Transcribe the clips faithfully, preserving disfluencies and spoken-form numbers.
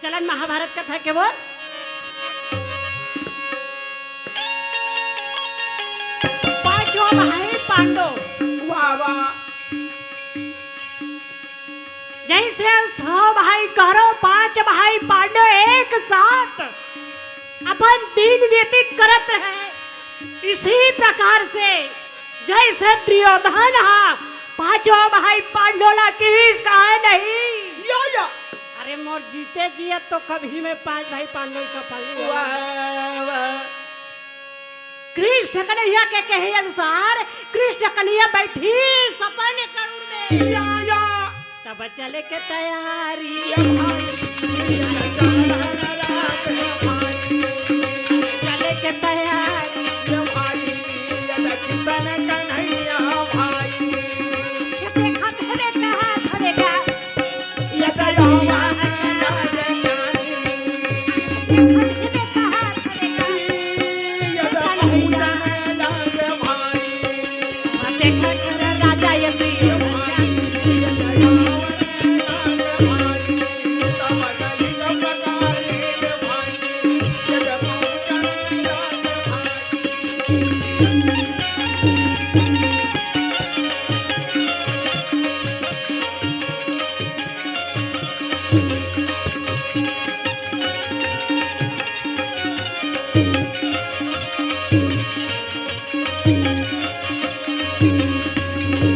चलन महाभारत कथा के बोल। पांचों भाई पांडव। वाह, वाह। जैसे सौ भाई कौरव, पांच भाई पांडव एक साथ अपन दिन व्यतीत करत रहे, इसी प्रकार से जैसे दुर्योधन हा पांचों भाई पांडव ला किस कहे नहीं। या, या। अरे मोर जीते जियत तो कभी मैं पांच भाई पांडव सफल नहीं होगा। वाह, वाह। कृष्ण कन्हैया के कहे अनुसार कृष्ण कन्हैया बैठी सपन करूर में। या, या। तब चले के तैयारी। ये भाई, ये चंदन राज है भाई। चले के तैयारी। ये भाई, ये कीर्तन कन्हैया भाई। ये देखा धरे कहा धरेगा। ये दयावान राज ज्ञानी। ये देखा धरे कहा धरेगा। ये दयावान राज भाई। देखा कर राजा ये प्रिय।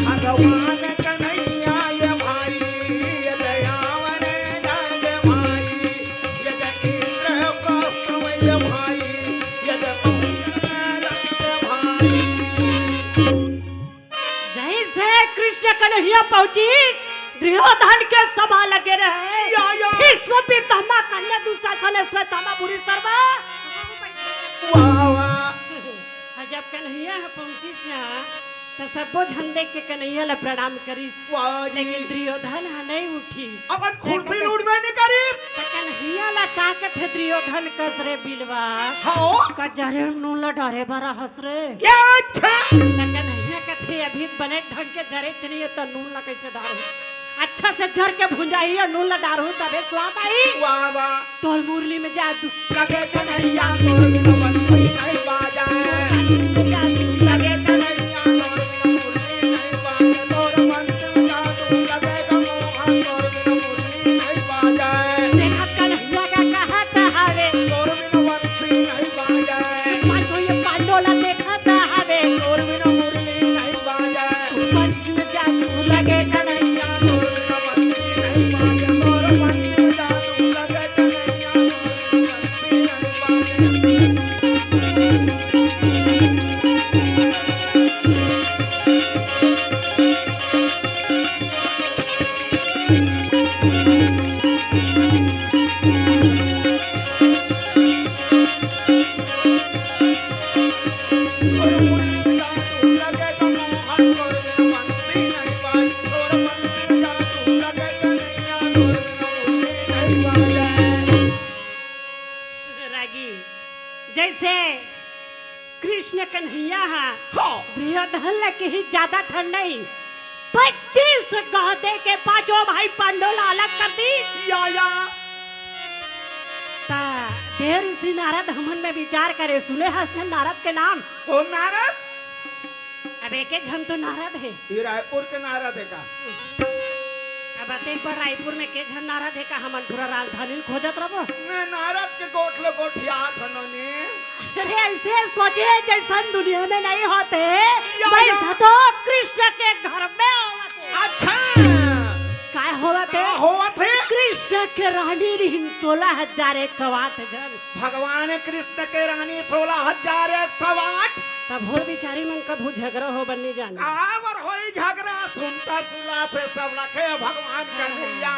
भगवान कन्हैया ये भाई, ये दयावर राज भाई, ये इंद्रप्रस्थ ये भाई, ये भाई। जैसे कृष्ण कन्हैया पहुंची, दुर्योधन के सभा लगे रहे। या, या। भीष्म पितामह, कर्ण दुशासन, अश्वत्थामा, भूरिश्रवा। वाह, वाह। अउ जब कन्हैया ह पहुंचिस ना, त सब्बो झन देख के कन्हैया ला प्रणाम करिस। वाह जी। लेकिन दुर्योधन ह नहीं उठी। अपन कुर्सी लूट में नहीं करिस। त कन्हैया ला का कथे दुर्योधन कस रे बिलवा? हाँ। का जरे नून ला डारे बर हस रे। ये अच्छा। त कन्हैया कथे अभी बने ढंग के जरे चनिए त नून ला कैसे डारू? अच्छा से जर के भुंजाही अउ नून ला डारहू तभे स्वाद आही। वाह, वाह। तोर मुरली में जादू। लगे कन्हैया तोर बिन बंसी नहीं बाजे। लगे कन्हैया तोर बिन मुरली नहीं बाजे। तोर बंसी में जादू लगे गा मोहन तोर बिन मुरली नहीं बाजे। देखत कन्हैया का कहत हवे। तोर बिन बंसी नहीं बाजे। पाछो ये पांडो ला देखत हवे। तोर बिन मुरली नहीं बाजे। बंसी में जादू लगे कन्हैया। तोर बिन बंसी नहीं बाजे। तोर बंसी में जादू लगे कन्हैया। तोर बिन बंसी नहीं बाजे। रागी, जैसे कृष्ण कन्हैया हा हाँ। दुर्योधन ला किही ज्यादा ठंड नहीं, पच्चीस गह दे के पांचों भाई पांडव ला अलग कर दी। या, या। ता देव ऋषि नारद हमन में विचार करे, सुने हस न नारद के नाम? कौन नारद? अब एके झन तो नारद हे। ये रायपुर के नारद हे का? अब अतेक बड़ रायपुर में के झन नारद हे का? हमन पूरा राजधानी ल खोजत रबो। मैं नारद के गोठ ले गोठियात हनों ने। अरे ऐसे सोचे जैसन दुनिया में नहीं होते, या, वैसा या। तो कृष्ण के घर में होवत हे। अच्छा। काय होवत हे? का होवत हे? कृष्ण के रानी रिहिन सोलह हजार एक सौ आठ झन। भगवान कृष्ण के रानी सोलह हजार एक सौ आठ। तब हो बिचारी मन कभू झगरा हो बन्नी जाने। काबर होई झगरा, सुनता सुला से सब रखे भगवान कन्हैया।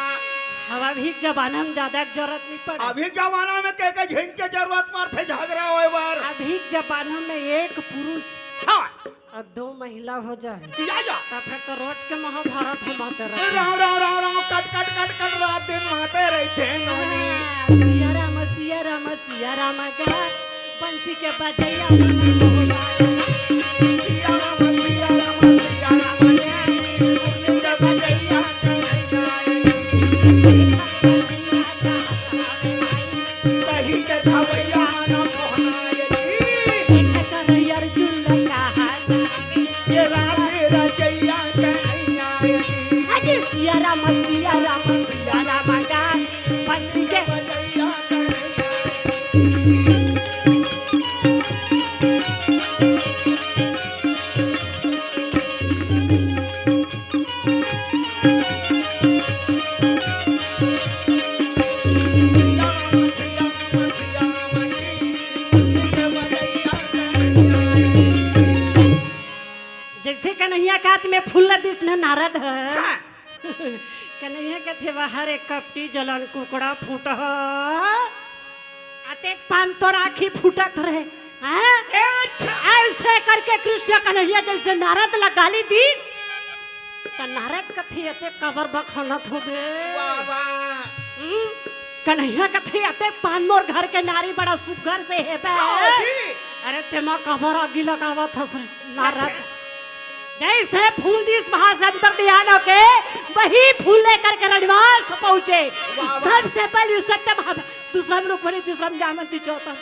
अब अभी के जमाना में ज्यादा के जरूरत नहीं पड़े। अभी के जमाना में के के झिन के जरूरत पड़थे झगरा होए बर। अभी के जमाना में एक पुरुष हाँ। अउ दो महिला हो जाए, या, या। त फेर तो रोज के महाभारत हम आते रहिथे। राम, राम, राम, राम, कट, कट, कट, कट, रात दिन माते रहिथे नोनी। हाँ, सिया राम, सिया राम, सिया राम गा, बंसी के बजैया। सिया राम, सिया राम, सिया राम गा, बंसी के बजैया। कही के धवैया मन मोहनाए जी। देख कर अर्जुन लगा हाथ। ये राधे रचैया कन्हैया जी। अरे सिया राम, सिया राम, सिया राम गा। बंसी के बजैया कन्हैया। जैसे कन्हैया के हाथ में फूल ल दिस न नारद ह। हाँ। कन्हैया कथे, "वाह रे कपटी जलन कुकड़ा फूट ह।" अतेक पान तोर आँखी फूटत रहे, हैं? ए, अच्छा। ऐसे करके कृष्ण कन्हैया जैसे नारद ला गाली दिस, त नारद कथे, "अतेक काबर बखानत होबे?" वाह, वाह। हम्म? कन्हैया कथे, "अतेक पान मोर घर के नारी बड़ा सुग्घर से हेबे।" हाँ जी। अरे तेमा काबर आगी लगावत हस रे, नारद? अच्छा। जैसे फूल दिस महाशंकर ध्यान होके, वही फूल लेकर के रनिवास पहुंचे। वाह, वाह। सबसे पहले सत्यभामा, दूसरा में रुक्मणी, तीसरा में जामवंती, चौथा में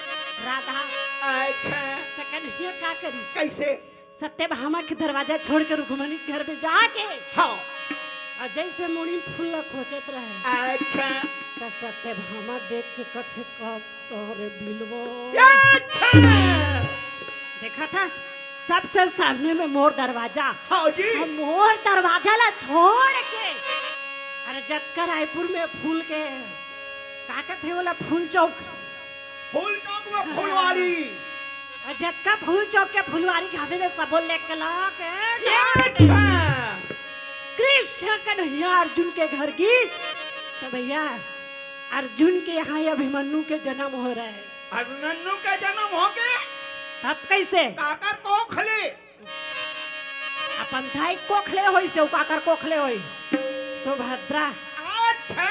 राधा। अच्छा। त कन्हैया का करिस? कैसे? सत्यभामा के दरवाजा छोड़ के रुक्मणी के घर में जाके, हाँ। अउ जैसे मुड़ी में फूल ला खोचत रहे। अच्छा। त सत्यभामा देख के कथे, "कब तोरे बिलवा।" अच्छा। देखा था, सबसे सामने में मोर दरवाजा। हाँ जी। अउ मोर दरवाजा ला छोड़ के, अरे जतका रायपुर में फूल के, का कथे ओला, फूल चौक। फूल चौक में फुलवारी। अउ जतका फूल चौक के फुलवारी घामे ले सबो लेके ला के। ये अच्छा। कृष्ण कन्हैया अर्जुन के घर गिस, त भैया, अर्जुन के यहाँ ये अभिमन्यु के जन्म हो रहे। अभिमन्यु के जन्म होगे? तब कैसे? काकर कोख ले? अपन दाई कोख ले होइस, अउ काकर कोख ले होइस? सुभद्रा। अच्छा।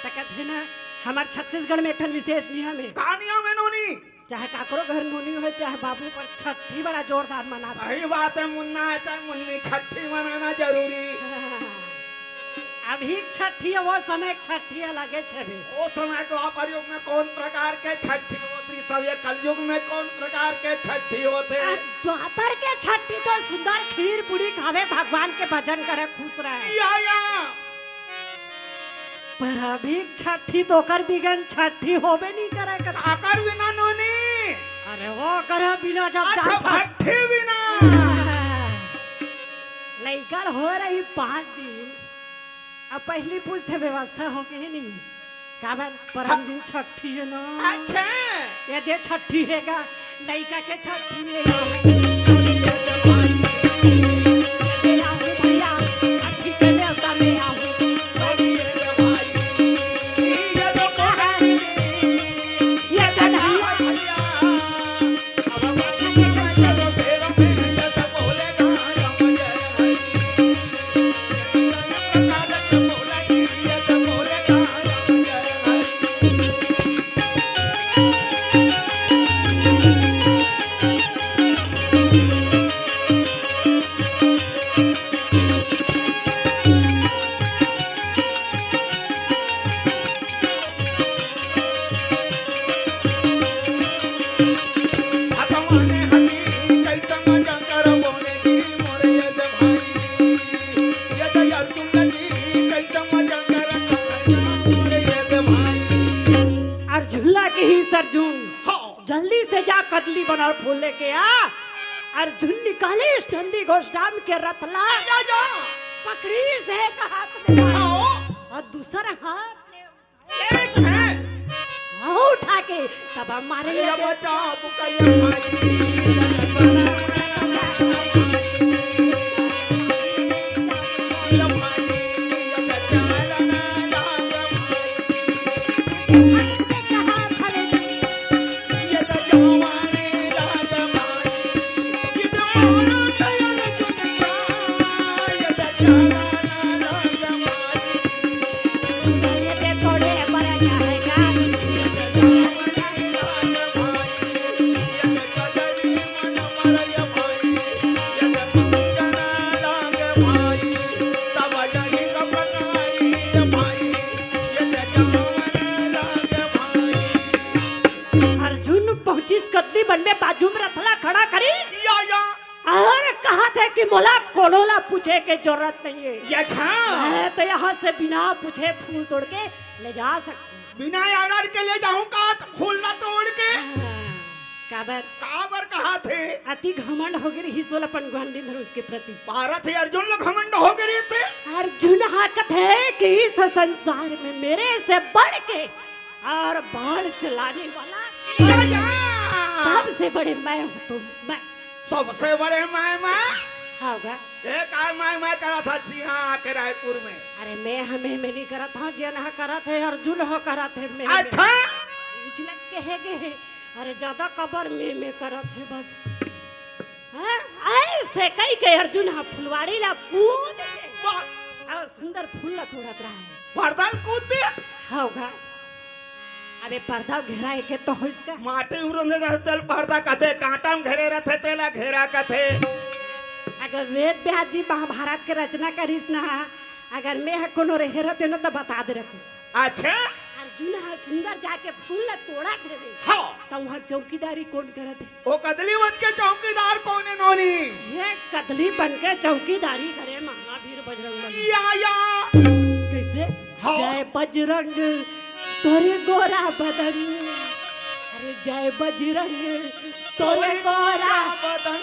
त कथे ना, हमर छत्तीसगढ़ में एक ठन विशेष नियम हे। का नियम हे नोनी? चाहे काकरो घर नोनी होय, चाहे बाबू, पर छट्ठी बड़ा जोरदार मनाथे। सही बात हे मुन्ना, चाहे मुन्नी, छट्ठी मनाना जरूरी। अभी छट्ठी हे, वो समय छट्ठी अलगे छेबे। वो समय द्वापर युग में कौन प्रकार के छट्ठी होत रहिस, अब ये कलयुग में कौन प्रकार के छट्ठी होत हे? आ, द्वापर के छट्ठी तो सुंदर खीर पूड़ी खावे, भगवान के भजन करे, खुश रहे। या, या। पर अभी छट्ठी तो ओकर बिगन छट्ठी होबे नहीं करे कथे। काकर बिना नोनी? अरे वो कर बिना जब अच्छा, चार पाँच भट्ठी बिना। लइका ल हो रही पाँच दिन, अब पहिली पूछथे व्यवस्था होगे हे नहीं? काबर परम दिन छट्ठी हे ना। अच्छा। ये दे छट्ठी हे गा, लइका के छट्ठी में आऊं। ये दे आऊं भैया, छट्ठी के नेवता में आऊं। ये दे नहीं। अउ झुल्ला के ही सरजून, हाँ। जल्दी से जा कदली बनाओ फूल लेके आ। अउ झुन निकालिस नंदी घोष राम के रथ ला। जा, जा। पकड़िस एक हाथ में। हाँ। अउ दूसर हाथ ले ए, छे। हाँ, उठा के तब हम मारे अरे, ये बचा, बुका ये भाई। पन में बाजू में रथला खड़ा करी। या, या। और कहा थे कि मोला कोनो ला पूछे के जरूरत नहीं है। ये अच्छा। मैं तो यहाँ से बिना पूछे फूल तोड़ के ले जा सकती हूँ। बिना order के ले जाहूँ का, तो फूल ला तोड़ के? हाँ, काबर? काबर कहा थे? अति घमंड हो गे रहिस ओला अपन ग्वांडिन धनुष के प्रति। भारत ही अर्जुन ला घमंड हो गे रहिस। अर्जुन हा कथे कि इस संसार में मेरे से बढ़ के और बाण चलाने वाला या, या। सबसे बड़े मैं हूँ, तो मैं। सबसे बड़े मैं, मैं? हाँ, होगा। ए, काय मैं, मैं करत हा जी, हाँ, आके रायपुर में? अरे, मैं हमें, मैं नहीं करत हूँ, जेन हा करत है, अर्जुन हा करत है, मैं, मैं। अच्छा। इजलत कहे गे है। अरे, ज्यादा कबर में, मैं करत है बस। हाँ, ऐसे कही के अर्जुन हा फुलवाड़ी ला कूद के वाह। और सुंदर फूल ला तोड़त रहा है। पर्दा ल कूद दे। होगा। अबे पर्दा घेरा है के तो हो इसका? माटी उरंदे रहते तेल पर्दा कथे, कांटा में घेरे रहते तेला घेरा कथे। अगर वेद व्यास जी महाभारत के रचना करिस ना, अगर मैं ह कोनो रहे रहते ना तो बता दे रहते। अच्छा। अर्जुन हा सुंदर जाके फूल ला तोड़त हवे। हाँ। त वहाँ चौकीदारी कौन करत है? ओ कदली बन के चौकीदार कौन है नोनी? ये कदली बन के चौकीदारी करे महावीर बजरंग बली। या, या। कैसे? हाँ। जय बजरंग तोरे गोरा बदन, अरे जय बजरंग तोरे गोरा बदन,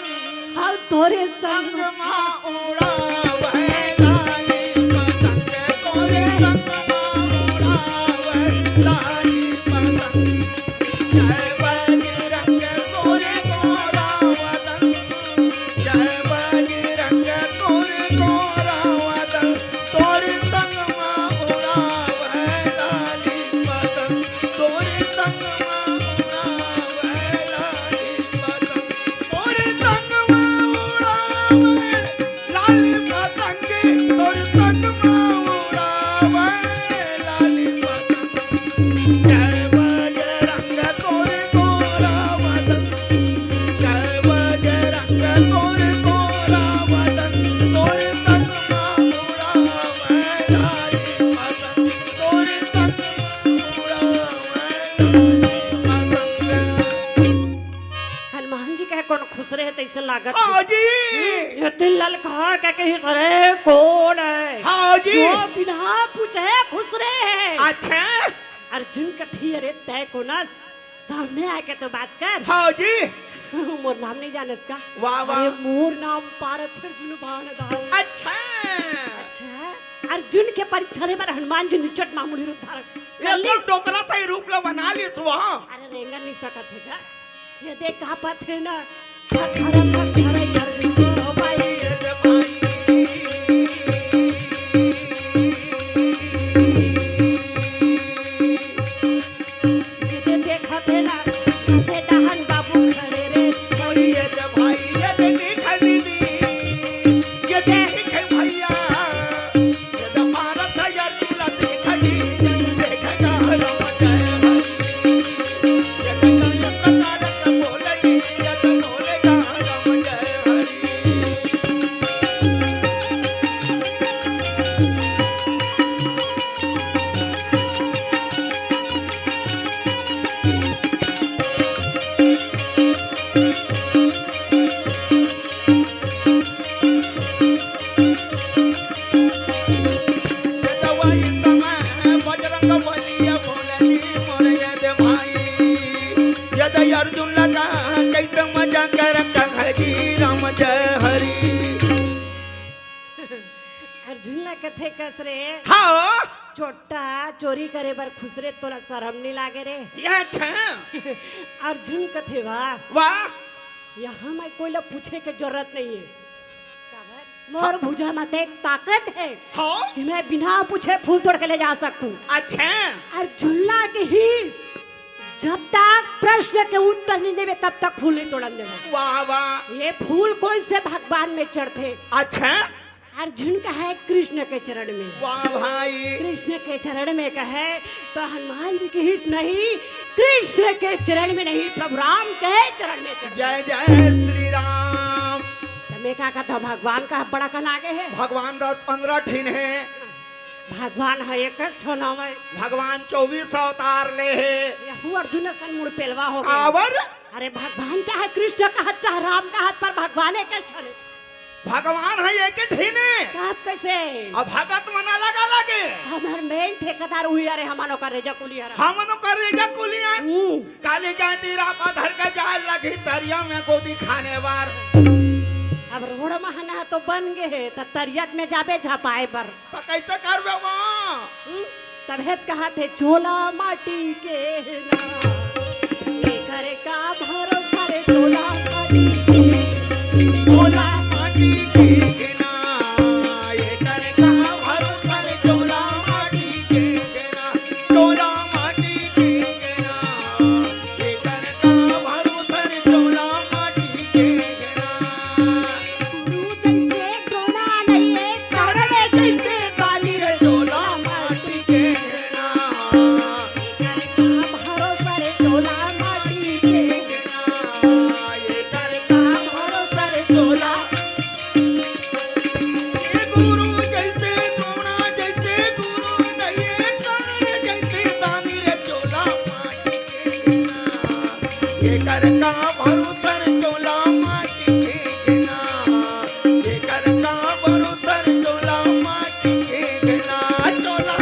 हम तोरे संग संग मा उड़ावे लाली पतंग, तोरे संग मा उड़ावे लाली पतंग। जय बजरंग तोरे गोरा बदन, जय बजरंग तोरे गोरा बदन, तोरे संग मा उड़ावे लाली पतंग, तोरे संग मा उड़ावे लाली पतंग, तोरे संग मा उड़ावे लाली पतंग, तोरे संग मा उड़ावे लाली पतंग। जय बजरंग तोरे गोरा बदन, जय बजरंग तोरे गोरा बदन, तोरे संग मा उड़ावे लाली पतंग, तोरे संग मा उड़ावे लाली पतंग। हनुमान जी कहे कौन खुसरे है तैसे लागत हाँ जी। ये दिल ललकार के कही, "अरे कौन है?" हाँ जी। जो बिना पूछे खुसरे है। अच्छा। अर्जुन कथे, "अरे तय कोनस, सामने आके तो बात कर।" हाँ जी। मोर नाम नहीं जानस का? वाह, वाह। अरे मोर नाम पारथ अर्जुन बाणधारी। अच्छा। अच्छा, अर्जुन के परीक्षा ले बर हनुमान जी निचट मामूली रूप धारण कर एकदम लीस। डोकरा सही रूप ला बना लीस तो हाँ। अरे रेंगन नहीं सकत है का? ये देख कांपत है ना, थर थर थर थर कर भी तो भाई। ये दे भाई। ये दे देखत है ना, ये दे डहन बाबू खड़े रे। और ये दे भाई, ये दे देखा दीदी, ये दे देखे भैया। बजरंग बलिया बोलनी मोर ये दे भाई, ये दे अर्जुन लगा कैसे मजा कर कहे जी राम जय हरि। अर्जुन ला कथे कस रे। हाँ। छोटा चोरी करे बर खुसरे तोला शरम नहीं लागे रे? ये अच्छा। अर्जुन कथे वाह। वाह। यहाँ मैं कोई ला पूछे के जरूरत नहीं है। काबर? मोर भुजा म ते एक ताकत है हाँ। कि मैं बिना पूछे फूल तोड़ के ले जा सकूं। अच्छा। अर्जुन ला कहिस, जब तक प्रश्न के उत्तर नहीं देवे, तब तक फूल नहीं तोड़न देवे। वाह, वाह। ये फूल कौन से भगवान में चढ़थे? अच्छा। अर्जुन कहे कृष्ण के चरण में। वाह भाई। कृष्ण के चरण में कहे तो हनुमान जी कहिस नहीं, कृष्ण के चरण में नहीं, प्रभु राम के चरण में चढ़। जय जय श्री राम। त मैं का कहता हूँ, भगवान का बड़ा कन आगे है। भगवान दस पंद्रह ठिन है। भगवान है एक ठो नाम है। भगवान चौबीस अवतार ले है। ये तू अर्जुन असन मुड़ पेलवा हो गे। काबर? अरे भगवान चाहे कृष्ण कहत, चाहे राम कहत, पर भगवान एक ठन हे। भगवान हे एक ठिने। तब कैसे? अब भगत मन अलग अलग हे। हमर main ठेकेदार उही हरे, हमन ओकर रेजा कुली हरन। हमन ओकर रेजा कुली हरन। हम्म। काली जयंती रापा धर के जाए लगही तरिया में गोदी खाने बर। अब रोड महना तो बन गे हे, त तरिया में जाबे झपाए बर। त कैसे करबे वो? हम्म, तभे त कहत हे, चोला माटी के हे ना, एकर का भरोसा रे, चोला माटी के। चोला माटी के हे ना, एकर का भरोसा रे, चोला माटी के हे ना, चोला माटी के हे ना, एकर का भरोसा रे, चोला माटी के हे ना। गुरु जैसे द्रोणा नहीं है, कर्ण जैसे दानी रे, चोला माटी के हे ना। एकर का भरोसा रे, चोला माटी के हे ना। एकर का भरोसा रे, चोला। ए गुरु जैसे द्रोणा जैसे गुरु नहीं है, कर्ण जैसे दानी रे, चोला माटी के हे ना। एकर का भरोसा रे, चोला माटी के हे ना। एकर का भरोसा रे, चोला माटी के हे ना। चोला।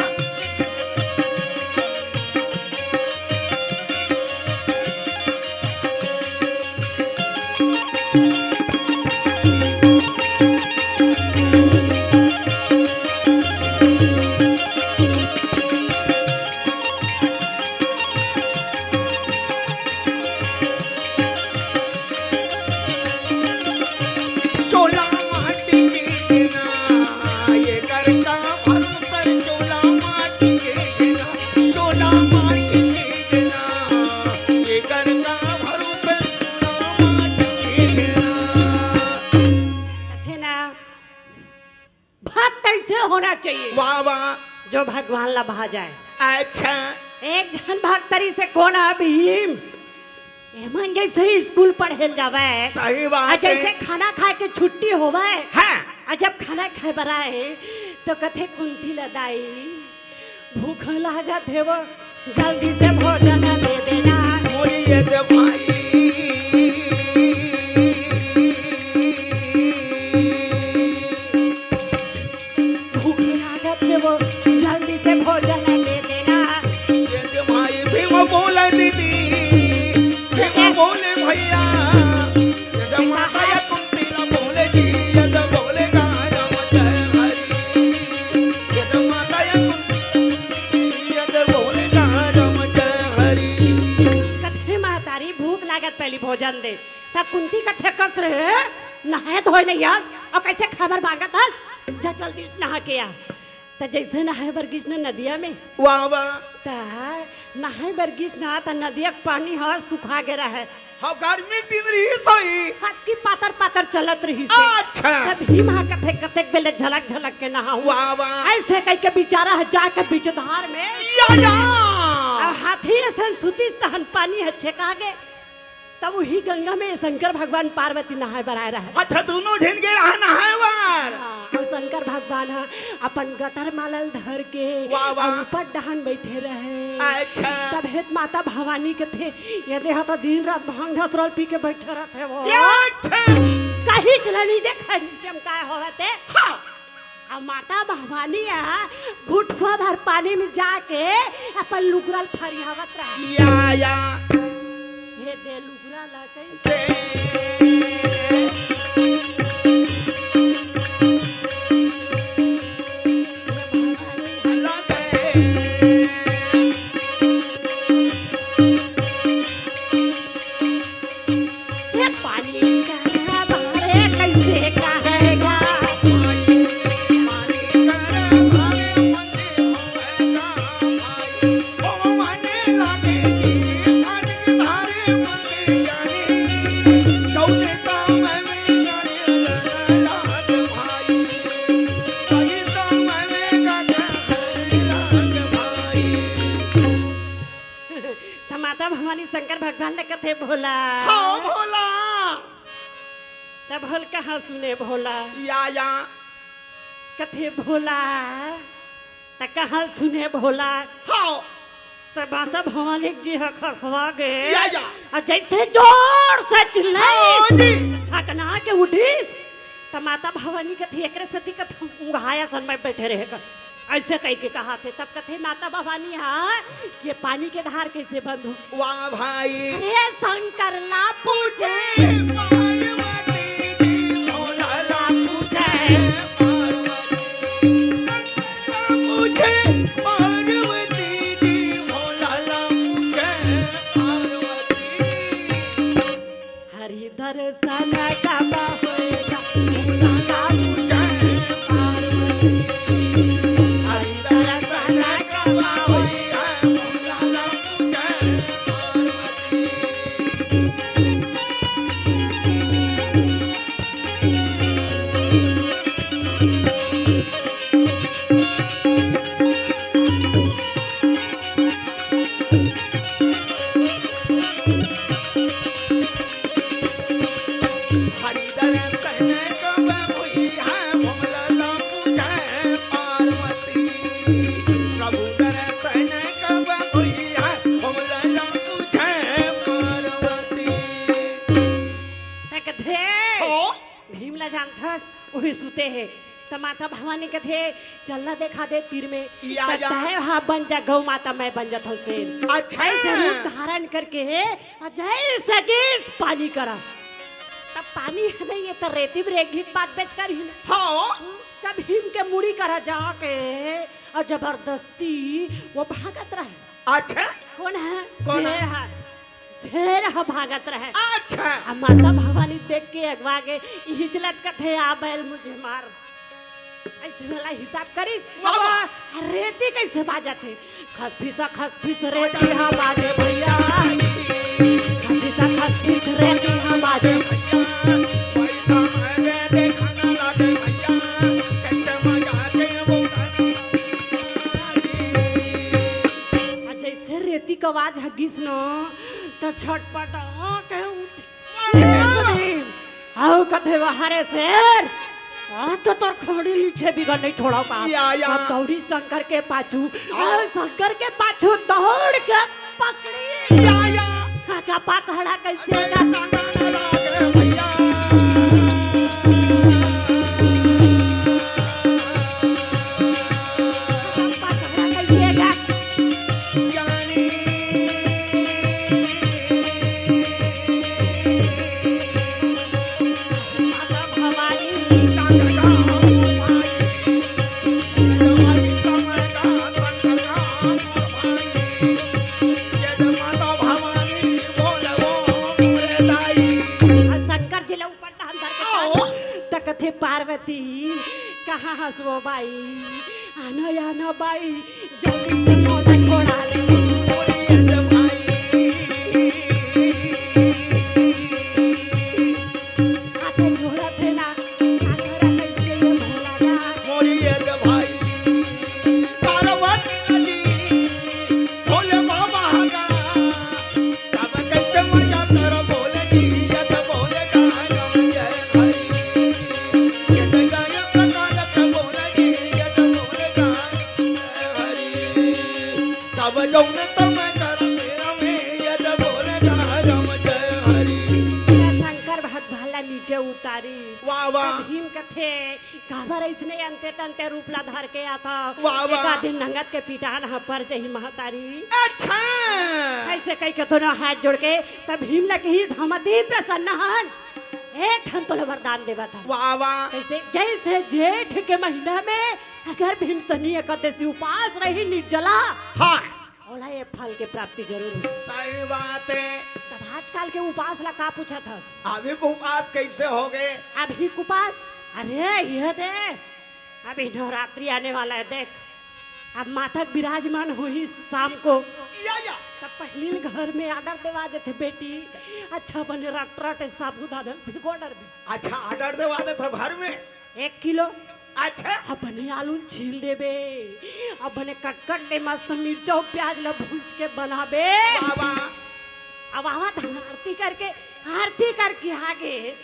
चोला माटी के हे ना, एकर का भरोसा रे, चोला माटी के हे ना, चोला माटी के हे ना, एकर का भरोसा रे, चोला माटी के हे ना। कथे ना, भक्त ऐसे होना चाहिए। वाह, वाह। जो भगवान ला भा जाए। अच्छा। एक झन भक्त तरी से कोन हे भीम? एमन जैसे ही स्कूल पढ़े ल जावे। सही बात अउ जैसे हे। खाना खाए के छुट्टी होवे। हाँ। अउ जब खाना खाए बर आए, तो कथे कुंती ला, दाई, भूख लागत हे वो, जल्दी से भोजन दे देना। मोरी ये दे भाई। भूख लागत हे वो, जल्दी से भोजन दे देना। ये दे भाई, भीम बोले दीदी, भीम बोले भैया। ये दे माता या कुंती ला बोले जी, ये दे बोले गा राम जय हरी। ये दे माता या कुंती, ये दे बोले गा राम जय हरी। कथे मातारी भूख लागत, पहली भोजन दे। त कुंती कथे कस रे, नहाए धोए नइ हस, अउ कइसे खाए बर मांगत हस? जा जल्दी से नहा के आ। त जइसे नहाए बर गिस न नदिया में। वाह, वाह। त नहाए बर गिस न, त नदिया के पानी ह सुखा गे रहय। हाँ, गर्मी के दिन रिहिस होही। अतकी पातर पातर चलत रिहिस हे। अच्छा। त भीम ह कथे, कतेक बेले झलक झलक के नहाहूं। वाह, वाह। अइसे कहिके बिचारा ह जाके बीच धार में। या, या। अउ हाथी असन सुतिस तहन पानी ह छेका गे। तब उही गंगा में शंकर भगवान पार्वती नहाए बर आए रहय। अच्छा, दूनों झिन गे रहय नहाए बर। हाँ, अउ शंकर भगवान ह अपन गटर माला ल धर के वाह, वाह। अउ ऊपर डहान बइठे रहय। अच्छा। तभे त माता भवानी कथे, ये दे ह त दिन रात भांग धतुरा ल पी के बइठे रहिथे वो। या, अच्छा। कहीं चला नइ देखय नीचे म काय होवत हे। हाँ। अउ माता भवानी ह घुटुवा भर पानी में जाके अपन लुगरा ल फरियावत रहय। या, या। ये दे लुगरा ला कइसे? ये पानी करा भरे कइसे कहेगा? त माता भवानी शंकर भगवान ले कथे, भोला। हाँ, भोला। त भोल कहाँ सुने भोला? या, या। कथे भोला, त कहाँ सुने भोला? हाँ। त माता भवानी जी ह खसवा गे। या, या। अउ जइसे जोर से चिल्लाइस, हाँ जी। छकना के उठिस, त माता भवानी कथे, एकरे सेती कथे, "उंघाय असन मैं बइठे रहे कर।" अइसे कहिके कहाथे। तब कथे माता भवानी ह, "ये पानी के धार कइसे बंद हो?" वाह भाई। अरे शंकर ला पूजे। पूजे पार्वती जी, भोला ला पूजे पार्वती। शंकर ला पूजे पार्वती जी, भोला ला पूजे पार्वती। हरि दर्शन कब होइगा, भोला ला पूजे पार्वती। हरि दर्शन कब होइगा, भोला ला पूजे पार्वती। हरि दर्शन कब होइगा, भोला ला पूजे पार्वती। प्रभु दर्शन कब होइगा, भोला ला पूजे पार्वती। तक दे। हो? भीम ला जानथस, उही सुते हे। त माता भवानी कथे, "चल ला देखा दे तीर में।" या, त या। तैं हा बन जा गौ माता, मैं बन जाथंव शेर। अच्छा। अइसे रूप धारण करके हे, अउ जइसे गिस पानी करा। तब पानी हे नहीं, ये त रेती में रेंगही त बात बेच कर ही ना। हाँ। तब भीम के मुड़ी करा जाके, अउ जबरदस्ती वो भागत रहे। अच्छा। कोन हे? कोन हे? शेर हे। शेर ह भागत रहे। अच्छा। अब माता भवानी देख के अगवा गे, इही चलत कथे, "आ बैल मुझे मार।" अइसे वाला हिसाब करिस। बाबा। बाबा, रेती कइसे बाजत हे? खसफिसा खसफिस रेती ह बाजे भइया। खसफिसा खसफिस रेती ह बाजे। अउ जइसे रेती के आवाज ह गिस न, त छटपटा के उठ। अउ कथे, "वाह रे शेर, आज तो तोर खड़ी लीछे बिगर नहीं छोड़व का।" या, या। अब दौड़ी शंकर के पाछू, अउ शंकर के पाछू दौड़ के पकड़ी। या, या। का पकड़ा कइसे का? भैया। पकड़ा कइसे का? शंकर जी ला ऊपर डाल धर के आओ। त कथे, "पार्वती, कहाँ हस वो बाई? आना, आना बाई, जल्दी से मोला छोड़ा ले।" आते छोड़ा थे ना, आखरा कैसे ये भोला ना। मोरी ये दे भाई, पार्वती जी, भोले बाबा का। तब कैसे मजा कर बोले जी, ये तो बोले गाना जय हरि। ये तो गाया प्रकार के बोले जी, ये तो बोले गाना जय हरि। तब जौन तब कर मेरा में, ये तो बोले गाना जय हरि। शंकर भगवान ला नीचे उतारी। वाह, वाह। तब भीम कथे, काबर अइसने अंते तंते रूप ला धर के आथव? वाह, वाह। एका दिन नंगत के पिटान ह पर जही महतारी। अच्छा। अइसे कहिके दोनों हाथ जोड़ के तब भीम ला कहिस, "हम अति प्रसन्न हन, एक ठन तोला वरदान देवत हन।" वाह, वाह। कइसे? जइसे जेठ के महीना में अगर भीमसनी एकादशी उपास रही निर्जला, हाँ। ओला ये फल के प्राप्ति जरूर होही। सही बात हे। तब आजकल के उपास ला का पूछत हस? अभी के उपास कइसे होगे? अभी के उपास? अरे, ये दे, अभी नवरात्रि आने वाला हे, देख, अब माता विराजमान होही शाम को। या, या। तब पहिली घर में order देवा देथे, "बेटी, अच्छा बने रट रट साबूदाना भिगो डरबे।" अच्छा, order देवा देथे घर में? एक किलो। अच्छा। अब बने आलू ल छील देबे, अब बने कट कट ले मस्त मिर्चा अउ प्याज ल भूंज के बनाबे। बाबा। अब आवत हन आरती करके, आरती करके आगे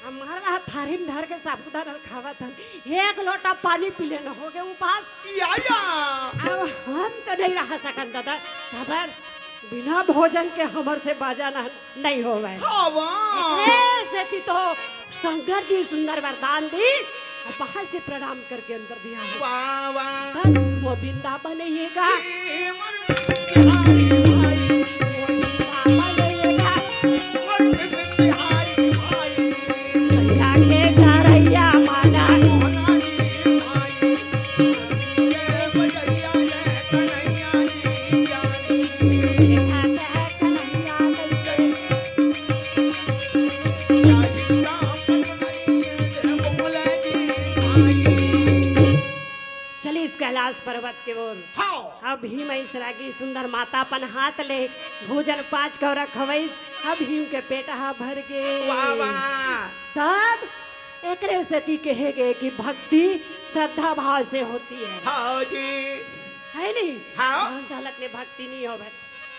हमार वहाँ थारी में धर के साबूदाना ल खावत हन, एक लोटा पानी पी लेना, हो गए उपास। या, या। अब हम तो नहीं रह सकन दादा, खबर बिना भोजन के हमर से बाजा ना, नहीं होवे। हवा। एकरे सेती तो शंकर जी सुंदर वरदान दी, अब वहाँ से प्रणाम करके अंदर दिया है। वाह, वाह। तब वो वृंदावन ये गा। हे मन बिहारी भाई। वो वृंदावन ये गा। मन बिहारी भाई। भैया के करैया माना। मोहना जी भाई। ये बजैया ये कन्हैया जी जानी। देखा है कन्हैया कैसे। या जी राम बोले जी भाई। चलिस कैलाश पर्वत के ओर। हाँ। अब भीम ऐसरागी सुंदर माता अपन हाथ ले भोजन पाँच कौरा खवैस। अब भीम के पेट हा भर गे। वाह, वाह। तब एकरे सेती कहे गे कि भक्ति श्रद्धा भाव से होती है। हाँ जी। है नहीं? हाँ। धन दौलत में भक्ति नहीं होवे।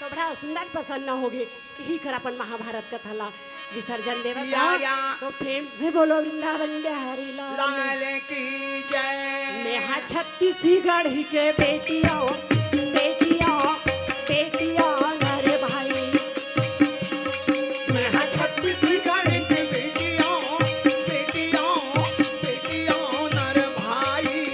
तो बड़ा सुंदर प्रसन्न होगे। यही कर अपन महाभारत कथा ला विसर्जन देवत या, हा। या। तो प्रेम से बोलो वृंदावन बिहारी लाल। लाल की जय। मैं हा छत्तीसगढ़ के बेटिया, बेटिया, बेटिया, अरे भाई। मैं हा छत्तीसगढ़ के बेटिया, बेटिया, बेटिया, नर भाई।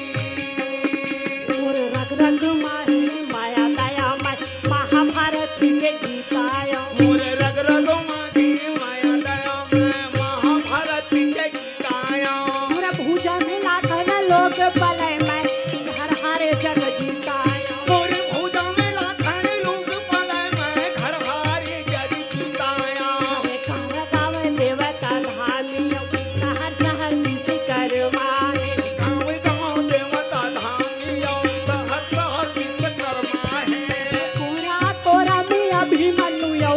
मोर रग रग माही माया दया माय महाभारत के गीत आयो। मोर रग रग माही माया दया माय महाभारत के गीत आयो। मोर भुजा में लाखन लोग पलय माय घर हारे जग जीत आयो। मोर भुजा में लाखन लोग पलय माय घर हारे जग जीत आयो। अरे कर गावे देवता धामियो, शहर शहर विश्वकर्मा हे। गाँव गाँव देवता धामियो, शहर शहर विश्वकर्मा हे। पूरा तोरा में अभिमन्यु यो,